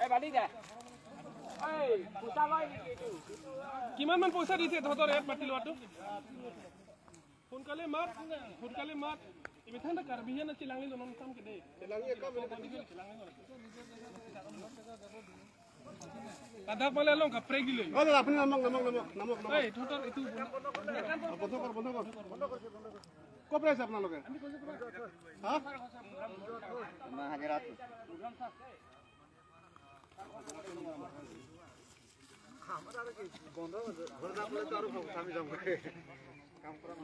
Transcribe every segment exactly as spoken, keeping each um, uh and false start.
এই বালি দে। এই, পইচা লয় নেকি এইটো? কিমান মান পইচা দিছে তহঁতৰ ইয়াত মাটি লোৱাটো? সোনকালে মাত, সোনকালে মাত। Ibi thangta Karbi hian na chelanglilo non sam ke de. Chelangli akam ini tadi. Ladak pale along kaprek dilo. Oh, দাদা, আপুনি নামক, নামক, নামক, নামক, নামক। এই, তহঁতৰ এইটো বন্ধ কৰ, বন্ধ কৰ, বন্ধ কৰ। ক'ৰ পৰা আহিছে আপোনালোকে? হা? আমাৰ হাজাৰাত।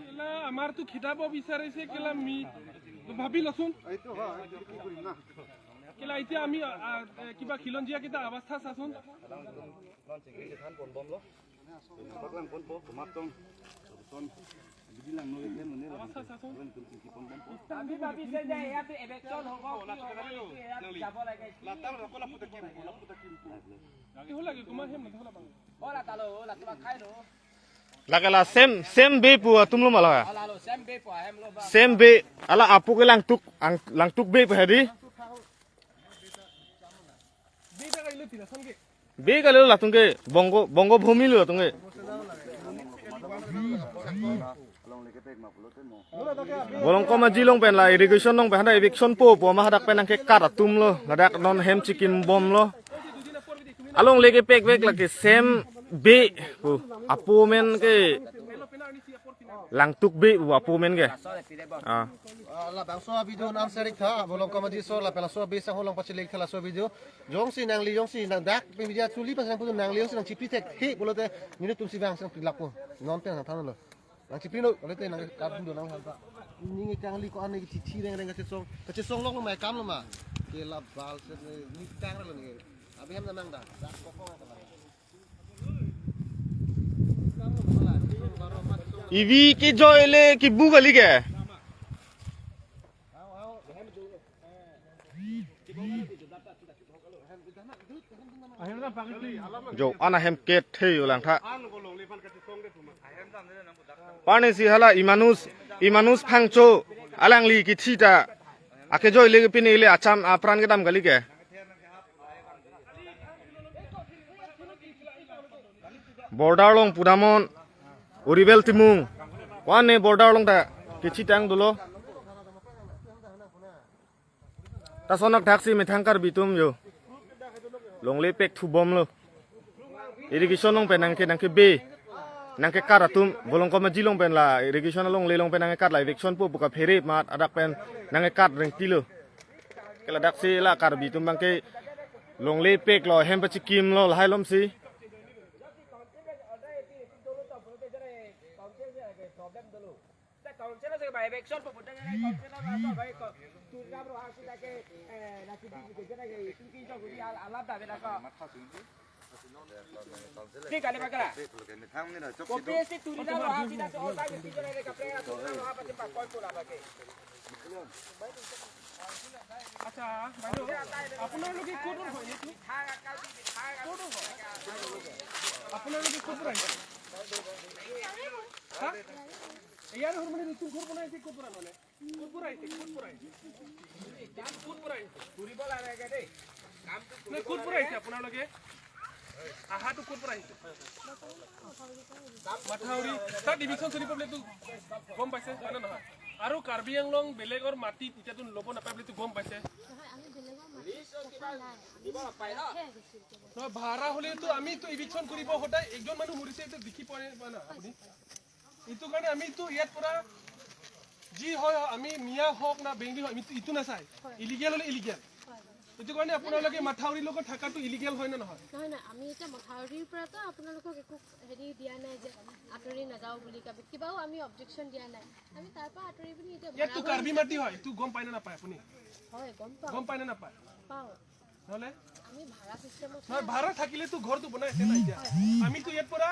কেলা আমাৰতো খেদাব বিচাৰিছে, কেলা মি ভাবি লচোন। এইটো হয়, এইটো কি কৰিম না? কেলা এতিয়া আমি, আ, আ, এ, কিবা খিলঞ্জীয়া কেইটা অৱস্থা চাচোন। Paklang pon po, kumat tong. Ton, bilang no item ne la. Awasthা চাচোন। আমি ভাবিছে যে ইয়াত ইলেকশ্যন হ'ব, কি হ'ব, এইটো ইয়াত যাব লাগে। কি? Latang rako lapu takim, lapu takim. কি হ'ল লাগে? কুমাৰ হেম নহয়, বাং। অ, লাটালো, অ, লাটো খাই লো। Lake la same, same be pu atum lo ma la. Ala lo, same be pu, hem lo ba. Same be, ala apo ke Langtuk, ang, Langtuk be pu hedi. Be ta kailo tira san ke. Be kalilo latum ke Bongo, Bongo Bhumi lo latum ke. Bolongkom aji along pen la irrigation along pen hadak eviction po pu ma hadak pen nangkekat atum lo, ladak non hem chikim bom lo. Alongle kepek vek lake same be pu apo amen ke Langtuk be pu apo amen ke. Ah. Ah, labangso video nang share ik tha, Bolongkom aji aso, lapen laso be sang holong pachilik tha laso video. Jongsi nangli, jongsi nang dak, pe media chuli pas nang putu nangli, jongsi nangchipri thekthe pulote, nelitum si bang sang pilak po. Non pen nangthan lo. Nangchipri lo, pulote nangkap dun nangthan ta. Ningje kangli ko-an ne chithi reng reng kachesong. Kachesong lok lo ma, kam lo ma. Ke la bal se ne, ni tang lo ne. Abi hem nang da. Dak kok kok ta. Ivi kejoi le kibu kali ke. Jo, ana hem kethe yo langtha. Pani si hala Imanus, Imanus Phangcho, alangli kithi ta. Akejoi le pine le acham apran kedam kali ke. Border along pudamon, Uribel Timung. Wan ne border along ta kithi tang dolo. Ta sonak thaksi methang Karbi atum jo. Longle pek thu bom lo. Irrigation along pen nangke nangke be. Nangkekat atum, Bolongkom aji along pen la, irrigation alongle along pen nangkekat la, eviction po pu kaphere mat, adak pen nangkekat rengti lo. Ke ladak si la Karbi atum abang ke longle pek lo, hem pachikim lo, lahai lom si. আচ্ছা, বাইদেউ, আপোনালোকে ক'ত হয় এইটো? ক'ত হয়? আপোনালোকে ক'ৰ পৰা আহিছে? হা? ইয়াৰ ঘৰ মানে নতুন ঘৰ বনাই আছে, ক'ৰ পৰা মানে? ক'ৰ পৰা আহিছে? ক'ৰ পৰা আহিছে? কাম ক'ৰ পৰা আহিছে? ঘূৰিব লাগে দেই। কামটো নাই, ক'ৰ পৰা আহিছে আপোনালোকে? আহাটো ক'ৰ পৰা আহিছে? মাথাউৰি। তাত ইভিকশ্যন চলিব বুলিতো গম পাইছে, হয় নে নহয়? আৰু কাৰ্বি আংলং বেলেগৰ মাটি এতিয়াতো ল'ব নাপায় বুলিতো গম পাইছে। নহয়, আমি বেলেগৰ মাটি কথা নাই। আমি ইয়াতহে আহিছো এতিয়া। নহয়, ভাড়া হ'লেতো আমিতো ইভিকশ্যন কৰিব সদায়। একজন মানুহ মৰিছে, এইটো দেখি পোৱা নাই, পোৱা নাই আপুনি? এইটো কাৰণে আমিতো ইয়াত পৰা যি হয়, আমি মিয়া হওক না বেংগলী হওক, আমিতো ইটো নাচাই। হয়। ইলিগেল হ'লে ইলিগেল। হয়, হয়। এইটো কাৰণে আপোনালোকে মাথাউৰিৰ লগত থাকাটো ইলিগেল হয় নে নহয়? নহয়, নহয়, আমি এতিয়া মথাউৰিৰ পৰাতো আপোনালোকক একো হেৰি দিয়া নাই যে আঁতৰি নাযাওঁ বুলি। কাবি-, কিবাও আমি অবজেকশ্যন দিয়া নাই। আমি তাৰ পৰা আঁতৰি পিনি এতিয়া ইয়াততো ভাড়া কাৰ্বি ঘৰ মাটি হয়, এইটো গম পায় নে নাপায় আপুনি? হয়, গম পাওঁ। গম পায় নে নাপায়? পাওঁ। নহ'লে? আমি ভাড়া চিষ্টেমত নহয়, ভাড়া থাকিলেতো ঘৰটো বনাই আছে না এতিয়া। হয়। আমিতো ইয়াত পৰা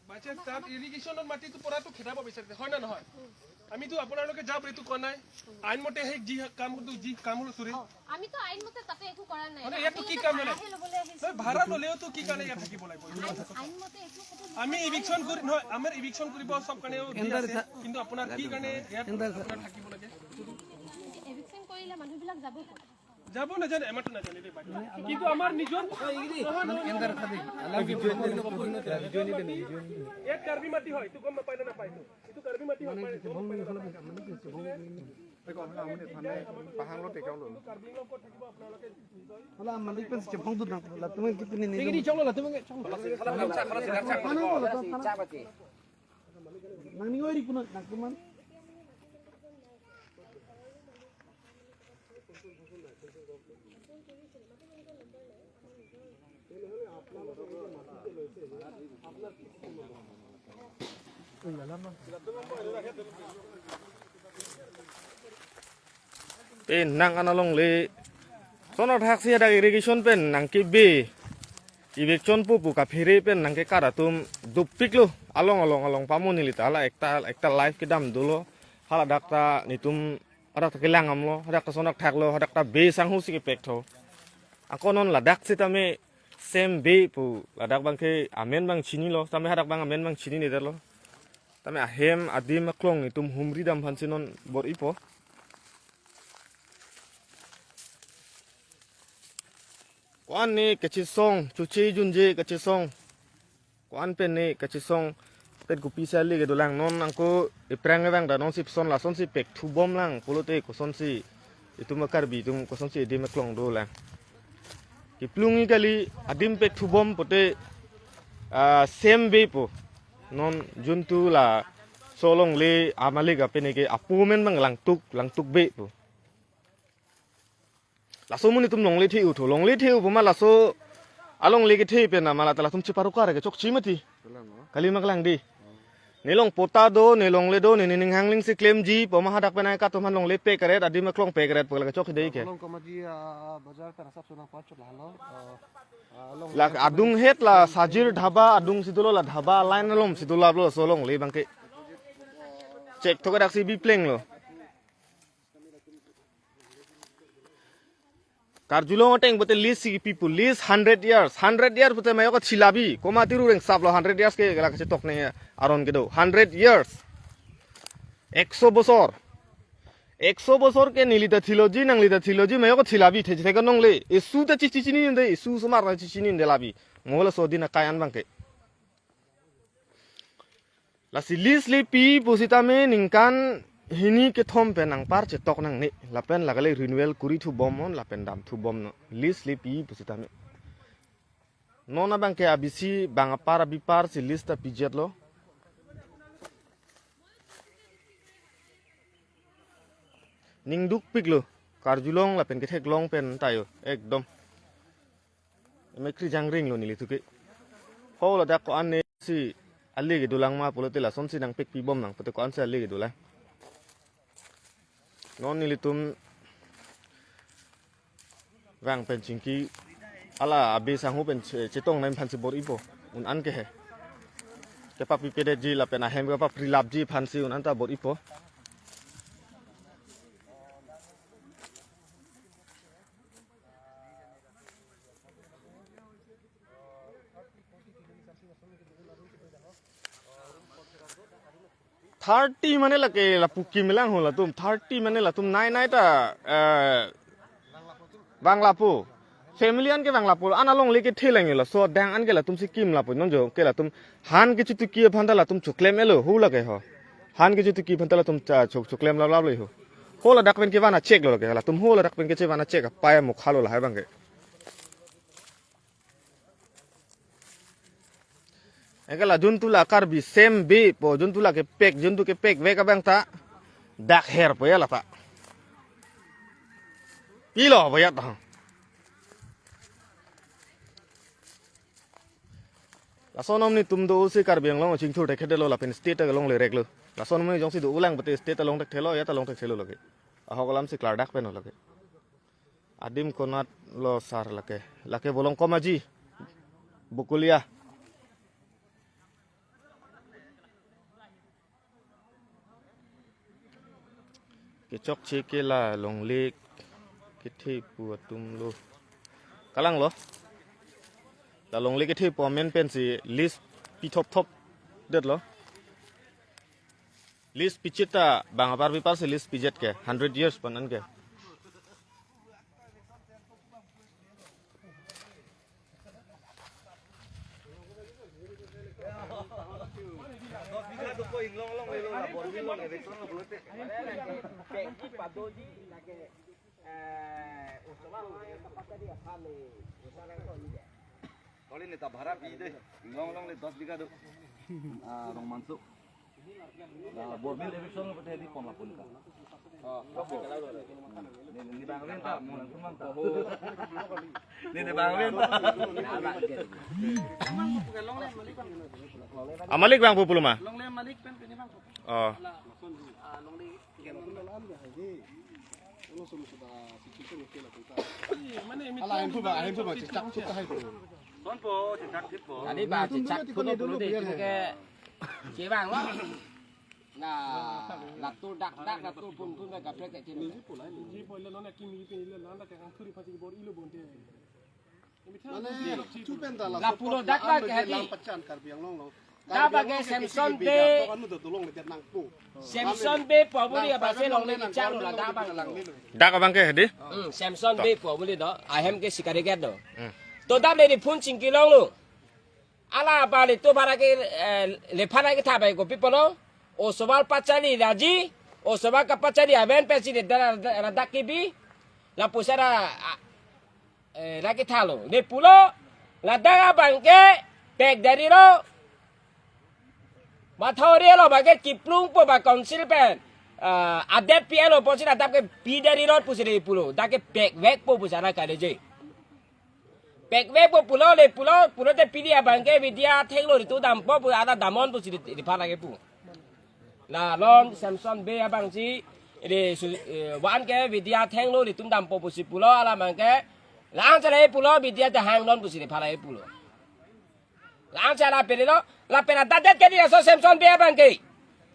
বাই চান্স তাত ইৰিগেশ্যনৰ মাটিটো পৰাটো খেদাব বিচাৰিছে, হয় না নহয়? উম। আমিতো আপোনালোকে যাওক এইটো কোৱা নাই। আইন মতে সেই যি কাম হলো, যি কাম হলো চুৰি। অ, আমিতো আইন মতে তাতে একো কৰা নাই। মানে ইয়াততো আমি কি ইয়াতে কাম মানে? ভাড়াহে ল'বলৈ আহিছো। নহয়, ভাড়া ল'লেওতো কি কাৰণে ইয়াত থাকিব লাগিব? আইন, আইন মতে একো ক'তো লিখা আমি নাই। ইভিকশ্যন কৰি, নহয়, আমাৰ ইভিকশ্যন কৰিব চব কাৰণে দিয়া আছে। কিন্তু আপোনাৰ কি কাৰণে ইয়াত আপোনাৰ থাকিব লাগে? ইভিকশ্যন কৰিলে মানুহবিলাক যাব ক'ত? যাব নাজানে, আমাৰতো নাজানে দেই বাইদেউ। কিন্তু আমাৰ নিজৰ নহয়, নহয়, নহয়। ইয়াত কাৰ্বি মাটি হয়, এইটো গম নাপায় নে নাপায়? এইটো কাৰ্বি মাটি হয়, এইটো কাৰ্বি মাটি হয়। Wala, malik pen si chepong tu nang, la tumen kiti ni ni. Nang ni ori kuna nang tuman. Pen nang an alongle. Sono thaksi hadak irrigation pen nangkebe. Iviction pupu kaphere pen nangke kar atum dopiklo. Along, along, along pamo neli ta hala ekta, ekta live kedam dolo. Hala dak ta netum hadak ta kelang amlo, hadak ta sonak thaklo, hadak ta be sanghu si kepek tho. Ako non ladak sitame sem be pu, ladak abangke amen abang chinilo, tame hadak abang amen abang chininedet lo. Tame ahem adim aklong itum humri dam aphansi non bor-ipo. Ko-an ne kachesong, chuche junje kachesong. Ko-an pen ne kachesong, pen kopi si ale kedolang non angko ephrang evang ta non si pson lasonsi pek thubom lang pulote kosonsi itum a Karbi atum kosonsi edim eklong dolang. Kiplungi kali adim pek thubom pote, ah, sem be po. Non juntu laso alongle amalik apeneke apo amen abang langtuk, langtuk be po. Laso amonit atum longle the-u tho, longle the-u puma laso alongle kethe pen amala ta latum cheparokar kechokche mati. Kali ma kelang dei. Ne long pota do, ne longle do, ne nening hangling si klemji puma hadak pen ai katum aphan longle pekret, adim aklong pekret pu la kechok dei ke. Long kamaji, ah, bazar pen asap sunang pachot lahalo. Ah, ah, long la adung het la Sajir Dhaba adung si dolo, la dhaba line alom si dolo laso alongle abangke. Chek tho ke daksi bi plenglo. Karjulong ateng pote lease si kipi pu, lease hundred years, hundred years pote mayo kachilabi, komat tiru rengsaplo hundred years ke la kachetok ne aron kedo, hundred years. Ekso bosor. Ekso bosor ke neli ta theology, nangli ta theology, mayo kachilabi, the thek nongle. Isu ta chichi chininde, isu osomar ta chichi chininde labi. Mo laso adin akai an abangke. Lasi lease le pi pusitame ningkan hini kethom pen anpar chetok nangne. Lapen lake le renewal kuri thubom non, lapen dam thubom non. Lease le pi pusitame. Non abangke abisi bang apar abipar si lease ta pijetlo. Ning dukpiklo. Karjulong lapen ketheklong pen tayo. Ekdom. Emekri jangring lo neli tuke. Ho ladak ko-an ne si ale kedolang ma pulote lasonsi nangpekpibom nang pote ko-an si ale kedolang. Non nelitum vang pen chingki hala abe sanghu pen che-, chetong nai aphansi bor-ipo. Un-an ke he. Kepapipedetji lapen ahem kepaprilapji aphansi un-an ta bor-ipo. Thirty mane lake lapu kim lang ho latum. Thirty mane latum nai nai ta, eh, vang lapu. Family an ke vang lapu. An alongle kethe lang yo laso adang an ke latum si kim lapu. Non jo ke latum han kechituki aphan ta latum choklem-etlo ho lake ho. Han kechituki aphan ta latum cha chok-, choklem laplap lo ho. Ho ladak pen kevan achek lo lake. Latum ho ladak pen kechevan achek apai amokha lo lahai abangke. Anke la juntu la Karbi sem be po, juntu la kepek, juntu kepekvek abang ta dak her po ya la ta. Pilo po ya ta. Lason amonit atum do si Karbi Anglong chingthur thekthedetlo lapen state along le reklo. Lason amonit jongsi do-u lang pote state along thekthelo ya ta along thekthelo lake. Ahok alam si klardak pen lake. Adim konat lo sar lake. Lake Bolongkom Aji. Bokolia. Kechokche ke la longle kethe pu atum lo. Kalang lo. La longle kethe pu amen pensi list pi thopthop detlo. List pichit ta bang apar bipar si list pijet ke hundred years panan ke. Kali neta bhara pi de, inglong along le dos bigha do. Ah, Rongmanso. La Borbil eviction lo pete di pon la pon ka. Oh, ni, ni bang renta, mo nang tumang ko. Ni, ni bang renta. Ah, malik bang pu pulo ma? Longle malik pen pini bang. Oh. Ala, ahin pu ba, ahin pu ba, chechak chut ta hai pu. Son po, chechak chut po. Kali ba, chechak chut po, pulo de, ke, ke bang lo. Na, latur dak dak, latur pun pun, kaprek kaprek. Mane, chupen ta la pulo dak la ke hadi. Pachan Karbi Anglong lo. Da bang ke Samson Bey. Anu da dolong le nang pu. Samson Bey pu aburi abang si longle kechang lo la da bang lang. Dak abang ke hadi? Hmm, Samson Bey pu aburi do. Ahem ke Sikari Gate do. Hmm. To dam le di phun chingki longlo. Ala bali to bhara ke, eh, le phana ke thabai ko pi pulo. Oswal Pachari Raji, Oswal ka Pachari aven pensi de da, da, da, da kibi. La pusara, ah, eh, lagi thalo. Ne pulo, ladak abang ke pek dari lo. Mathori lo bang ke kiplung po ba council pen. Ah, adet P L O po si ladak ke pi dari lo pusi de pulo. Dak ke pek vek po pusara kali je. Pek vek po pulo le pulo, pulo te pini abang ke Vidya Thenglo ritu dampo pu ada damnon pusi di, di phala ke pu. La lon Samson Bey abang si, di su, eh, wan ke Vidya Thenglo ritum dampo pusi pulo alam abang ke, lang chala pulo Vidya te hang lon pusi di phala pulo. Lang chala pele lo, la pele dadet ke di so Samson Bey abang ke.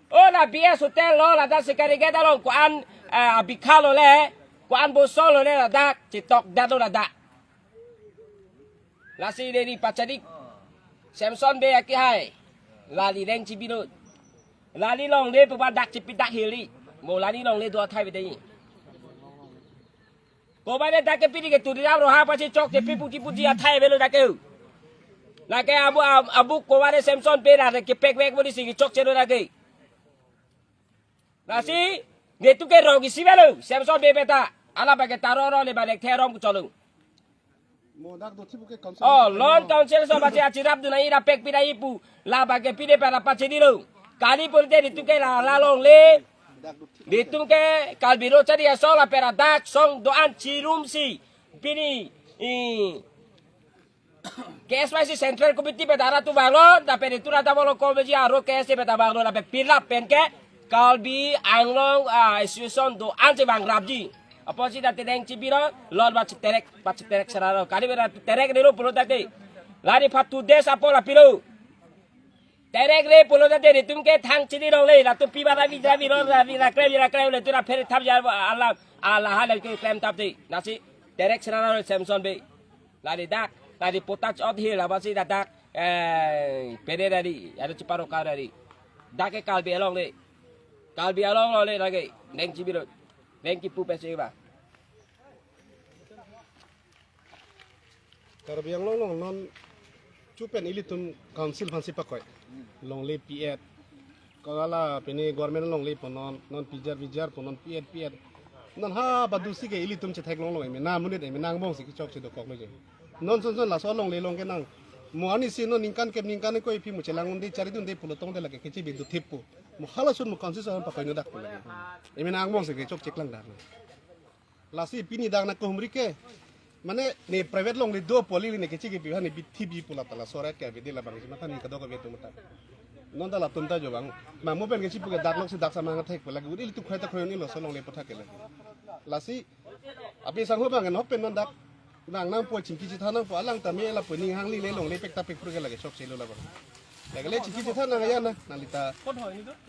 Oh, la B S Hotel lo, ladak Sikari Gate along ko-an, eh, abikha lo le, ko-an bosol lo le ladak, chitok dat lo ladak. Lasi deri pachadik. Samson Bey akihai. Lali reng chibi lo. Lali longle pu ba dak chipi dak hili. Mo lali longle do athai bede. Ko ba de dak ke pini ke turi ram roha pasi chok ke pi puji puji athai avelo dak ke. Lake abu, abu ko ba de Samson Bey la de ke pek pek bodi si chokche lo dak ke. Lasi, netum ke rong isi avelo, Samson Bey beta, ala bang ke taro ro le bang le therom ku cholo. Mo dak do thibu ke council. Oh, lon council so bang si achirap dun ai rapek pidai pu, la bang ke pide para pachedi lo. Kali pon te netum ke la la longle, netum ke Karbi Lo Chari Asong la pera dak song do-an chirum si, pini, i, K S Y C Central Committee pen dara tu bang lo, tapi di tu rata bolo komisi aro K S C pen ta bang lo, tapi pilap pen ke Karbi Anglong, ah, Association do-an si bang rapji. Apotsi ta teneng chibi lo, lon ba chiterek, ba chiterek seraro. Kali bera terek dulu pulo tadi. Lari patu des apo la pilo. Terek le pulo tadi netum ke thang chini dong le, latum pi ba rabi rabi lo, rabi rakre, rabi rakre le tu ra pher thap ja alam, ala hal ke klem tap di. Lasi terek seraro Samson Bey. Lari dak, lari potas ot hil, apa si dak, eh, pede dari, ada chiparo kar dari. Dak ke Karbi Anglong le. Karbi Anglong lo le lagi, neng chibi lo. Neng kipu pesi ba. Karbi Anglong lo non chupen ilitum council aphansi pakoi. Longle pi et. Kagala pini government longle ponon, non pijar pijar ponon pi et pi et. Non ha badusi ke ilitum chetheklong long eme na munit eme nang bong si kechokche dokok lo je. Non son son laso longle long ke nang. Mo ani si non ningkan kep ningkan ko ipi mo chelang undi chari dun de pulo tong de lake kechi bindu thip po. Mo hala sun mo council son pakoi no dak po lake. Eme nang bong si kechokche klang dak. Lasi pini dak na kohumri ke. Mane ne private longle do poli ne kechi ke pihan ne bithi bi pula tala sora ke bidi labang si mata ne kadok ke betu mata. Non ta latum ta jo bang. Ma mo pen kechi pu ke dak lok si dak sama ngathek pula ke udi tu khoi ta khoi ni lo so longle pathak ke lagi. Lasi api sangho bang no pen non dak. Nang nang po chingki chitha nang po alang ta me la po ning hangli le longle pek ta pek phru ke lagi chokche lo labang. Lagale chichi chethan nang ayan na, nangli ta.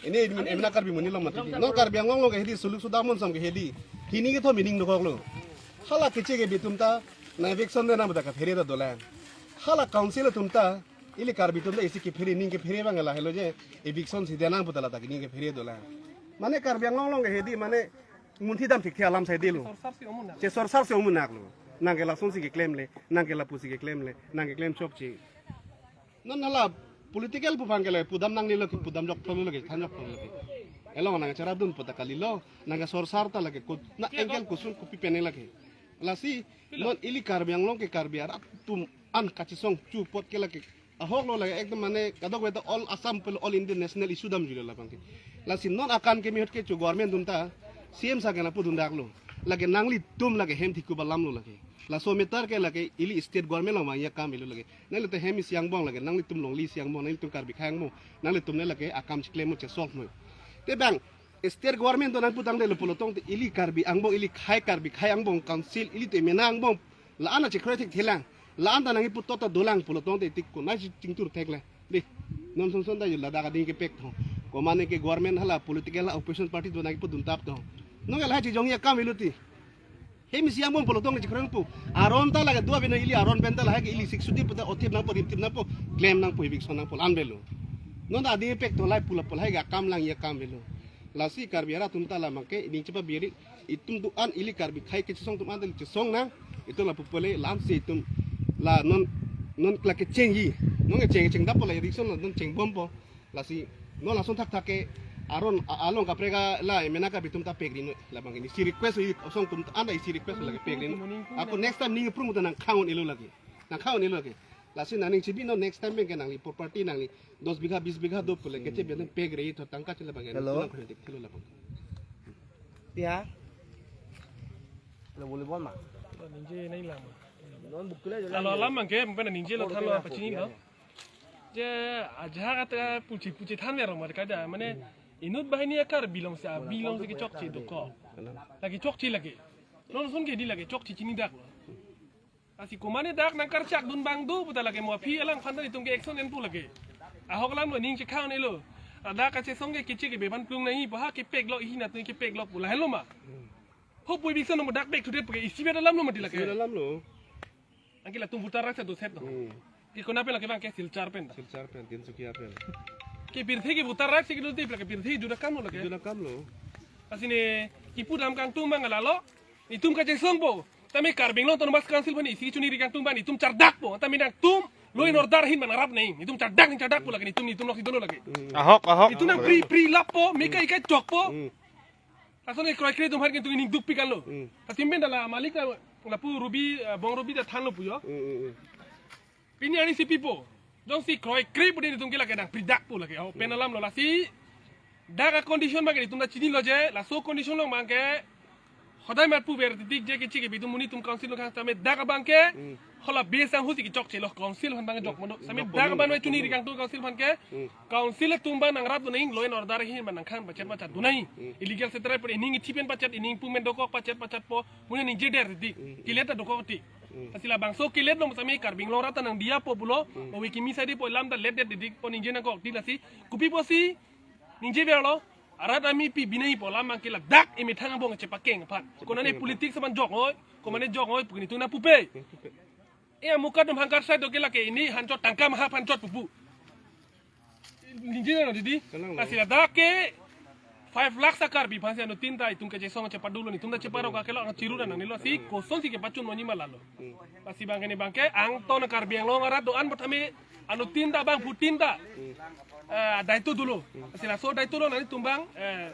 Ini admin emna Karbi Muni along mati. Non Karbi Anglong along ke hedi, suluk suda mon sam ke hedi. Hini ke tho meaning dokok lo. Hala keche kebi atum ta, nang eviction de nang puta kaphere ta dolang. Hala council atum ta, ili Karbi atum ta isi kephere, ning kephere abang lahelo je, eviction si de nang puta lata ning kephere dolang. Mane Karbi Anglong along ke hedi, mane munthi dam thik the alam sai delo. Sorsar si omunak. Che sorsar si omunak lo. Nang ke lason si keklem le, nang ke lapu si keklem le, nang keklem chokche. Non hala political pu abang ke le pudam nangnelo ke, pudam jok tholo ke, than jok tholo ke. Elong nang charap dun puta kalilo, nang ke sorsar ta lake kut, na angle koson kopi pen lake. Lasi, non ili Karbi Anglong ke Karbi arat atum an kachesong chu apot ke lake. Ahok lo lake ekdom mane kadokave ta all Assam pelo all India national issue damjulo labang ke. Lasi non akan keme ahut ke chu government atum ta C M sir ke nangpudun dak lo. Lake nanglitum lake hem thikku alam lo lake. Laso matter ke lake ili state government along vangji akam avelo lake. Nangli ta hem isi angbong lake, nanglitum longli isi angbong, nanglitum Karbi akhei angbong, nanglitum ne lake akam chiklem mo che solve mo. Te bang, state government do nangputang de lo pulo tangte ili Karbi angbong, ili khei Karbi akhei angbong, council, ili te mena angbong, la-an ta chekroi thekthelang, la-an ta nangkipu tota dolang pulo tangte tik ko nai chingthur thek le. Di, non son son ta ju ladak ading kepek tho. Komane ke government hala political hala opposition party do nangkipudun tap tho. Non ke lahai chijongji akam avelo ti. Hem isi angbong pulo tangte chekroi pu. Aron ta lake dua bena ili aron pen ta lahai ke ili sik sudi puta othip nangpo, rimthip nangpo, klem nangpo, eviction nangpo, an avelo. Non ta ading pek tho lahai pula pula lahai ke akam langji akam avelo. Lasi Karbi arat atum ta labang ke, ining chepa biri, itum do-an ili Karbi akhei kechesong atum an ta chesong nang, itum lapu pule, lam si itum, la non, non lake chengji, non ke cheng, chengdap po la eviction non chengbompo. Lasi, non lason thakthak ke, aron, a-, along kaprek a, la, emena Karbi atum ta pekri noi, labang ini. Si request i, osong atum, an ta isi request lake pekri noi. Ako next time ning prung ta nangkhang un-elo lake. Nangkhang un-elo lake. Lasi nangning chibi non next time bang ke nangli property nangli dos bigha, bis bigha do pule, keche bian pekri tho tangka chila bang ke. Hello? Nang khon tik thilo labang. Ya. Lo boleh bon ma? Ningje nai lam. Non bukule jo. Alo alam bang ke, mungkin ningje lo than lo pachini lo. Je, ajak ata puchi puchi than ya rong mar kada, mane, inut banghini akar bilong si, bilong si kechokche dokok. Lake chokche lake. Non son ke di lake chokche chini dak lo. Lasi komane dak nangkarchak dun abang do, puta lake mo aphi alangphan ta itum ke action enpo lake. Ahok alam lo ning chekhang un-elo. Ladak kachesong ke keche kebi aphan plung nangji, baha kepek lo ihi natu kepek lo pu lahelo ma. Ho pui biksan mo dak pek thudet pu ke isi beda alam lo mati lake. Isi beda alam lo. Angke latum voter right si do set no. Hmm. Ke kona pen lake bang ke Silchar pen ta. Silchar pen, Tinsukia pen. Ke pirthe ke voter right si kedo tip lake pirthe juda kam lo lake. Juda kam lo. Asine kipu dam kangtung bang lalo. Itum kachesongpo. Tame Karbi Anglong Autonomous Council aphan isi chuniri kangtung bang itum chardakpo. Tame nangtum law and order ahin bang nangrap nangji. Itum chardak ning chardakpo lake itum itum lok si dono lake. Hmm. Ahok, ahok. Itum nang pri pri lappo, meka ika chokpo. Hmm. Lason ke kroikre atum aphan ke itum ining dukpik an lo. Hmm. Latum pen ta la malik la lapu Ruby, eh, Bong Ruby ta thanlo pu jo. Hmm, hmm, hmm. Pini arni si pipo. Jongsi kroikre pu den itum ke lake nangpridakpo lake. Oh, pen alam lo lasi. Dak a-condition bang ke itum ta chinilo je. Laso condition along bang ke. Hodai mat puver titik je keche kebi atum monit atum council along khang tame dak abang ke. Hmm. Hala base anghu si kechokche lo council aphan bang jok mondo. Same dak abang chuniri kangtung council aphan ke. Hmm. Council atum bang nangrap dun nangji, law and order ahin bang nangkhang pachet pachet dun nangji. Hmm. Illegal settler pen ining ithi pen pachet, ining pumen dokok pachet pachetpo. Punya ningje der titik. Hmm. Kilet ta dokok ti. Hmm. Lasi labangso kilet lo same Karbi Anglong arat ta nangdiyapo pulo. Hmm. Owe kimi sadi po lam ta let det titik po ningje nangkok ti lasi. Kopi pusi ningje ver lo. Arat ami pi binai po lam bang ke ladak imethang angbong chepakeng aphan. Konane politics aphan jok noi. Komane jok noi pu ke itum nangpupe. E amuka atum hangkar sai do ke lake ini hanchot tangka maha hanchot pupu. Ningje na didi. Kalang lo. Lasi ladak ke five lakhs a Karbi aphan si anuttin ta itum kachesong chepadolo, itum ta cheparok akelo ang chiru na nangnelo si koson si kepachun monji ma lalo. Hmm. Lasi bang ke ne bang ke angton Karbi Anglong arat do-an botame anuttin ta bangphutin ta. Hmm. Eh, daito dolo. Hmm. Lasi laso daito lo nangtum bang, eh,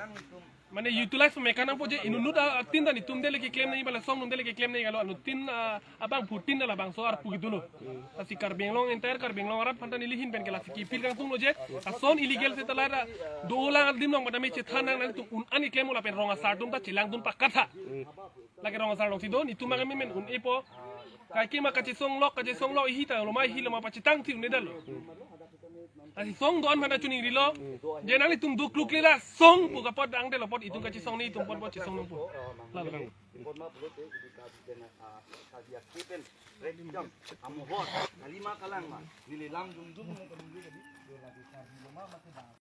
mane utilize mekan nangpo je inut-inut a, atin ta itum dele keklem nangji bala song nun dele keklem nangji kalo anuttin a, abangphutin ta labangso arpu kedo lo. Hmm. Lasi Karbi Anglong entire Karbi Anglong arat aphan ta neli ahin pen ke lasi kipil kangtung lo je. Lason illegal settler ta dolang adim long botame chethan nang nangtum un-an keklem lapen rong asar atum ta chelang dun pakat tha. Hmm. Lake rong asar along si do, itum bang ke men un-epo. Kaike ma kachesong lok, kachesong lok, ihi ta loma, ihi loma pachetang thi un-edetlo. Lasi song do-an aphan ta choningri lo. Je nanglitum dukluklelo, song pu kapot angdetlo apot itum kachisong ni itum apot apot chisong nangpo. Lalo lang.